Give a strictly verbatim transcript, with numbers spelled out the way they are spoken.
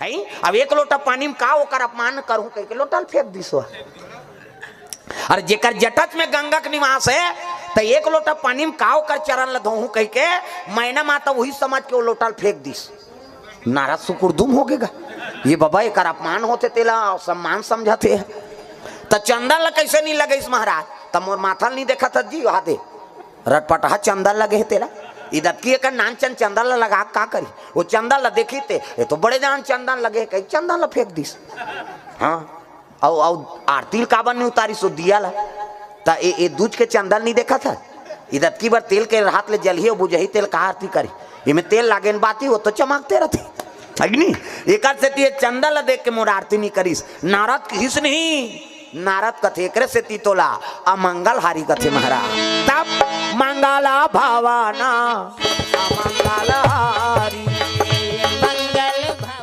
है। अब एक लोटा पानी में का ओकर अपमान करहूं कहिके लोटा ल फेंक दिस। अरे जेकर जटच में गंगा के निवास है, त एक लोटा पानी में का ओकर चरण ल धोहूं कहिके मैना माता वही समझ के वो लोटा ल फेंक दिस। नारद सुकुरदुम हो गे गा, ये बाबा एकर अपमान होथे, तेला सम्मान समझत हे। त चंदन ल कैसे नहीं लगइस महाराज? त मोर माथा ल नहीं देखत हस जी, वहा दे रटपटहा चंदन लगे हे तेला। इदतकी एकर नानचन चंदन ल लगा का करी? वो चंदन ल देखी ते, ये तो बड़े जान चंदन लगे हे, कही चंदन ल फेंक दिस। हाँ, अउ अउ आरती ल काबर नहीं उतारिस वो दिया ल? त ए, ए दूज के चंदन नहीं देखत हस? इदतकी बर तेल के हाथ ले जलही अउ बुझही तेल का आरती करी? एमे तेल लागे न बाती, वो तो चमकते रथे। है कि नहीं? एकर सेती ये चंदन ल देख के मोर आरती नहीं करिस। नारद कहिस नहीं, नारद कथे एकरे सेती तोला अमंगलहारी कथे महाराज। तब मंगल भवन अमंगलहारी।